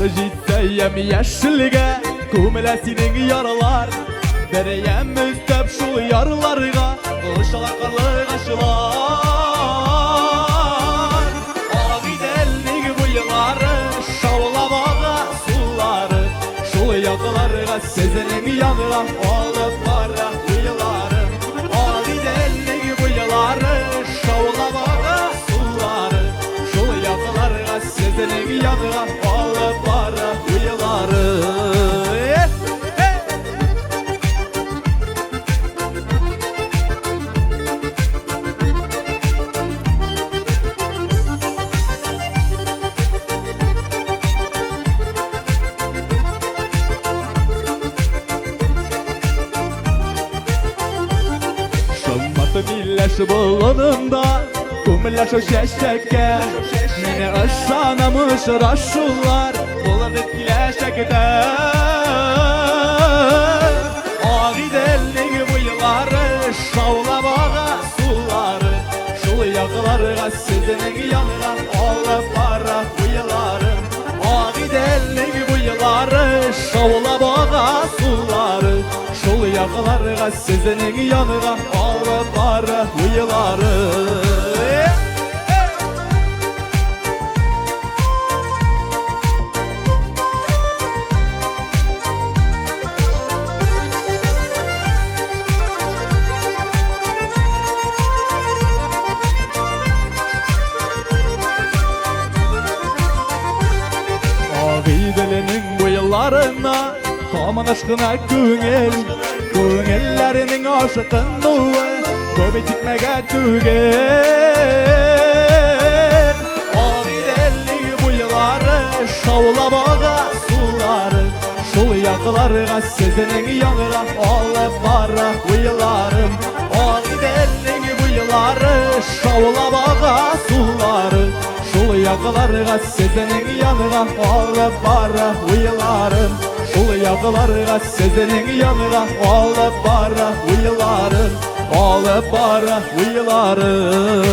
Язлар җитсә ямь-яшелгә Күмелә синең ярлар. Бер ямь өстәп шул ярларга Очалар карлыгачлар. Агыйделнең буйлары Шаулап ага сулары. Шул якларга сезнең янга Алып бара уйларым. Агыйделнең буйлары Шаулап ага сулары. Шул якларга сезнең янга Алып бара уйларым. Шомарт миләш болынында Күмелә шул чәчәккә. Мине ышанам, очрашулар Булыр дип киләчәктә. Агыйделнең буйлары Шаулап ага сулары. Шул якларга сезнең янга Алып бара уйларым. Агыйделнең буйлары Шаулап ага сулары. Шул якларга сезнең янга Алып бара уйларым. Агыйделнең буйларына Һаман ашкына күңел. Күңелләренең ашкынуы Күп тикмәгә түгел. Агыйделнең буйлары Шаулап ага сулары. Шул якларга сезнең янга Алып бара уйларым. Агыйделнең буйлары Шаулап ага сулары. Шул якларга сезнең янга Алып бара уйларым. Шул якларга сезнең янга Алып бара уйларым. Алып бара уйларым.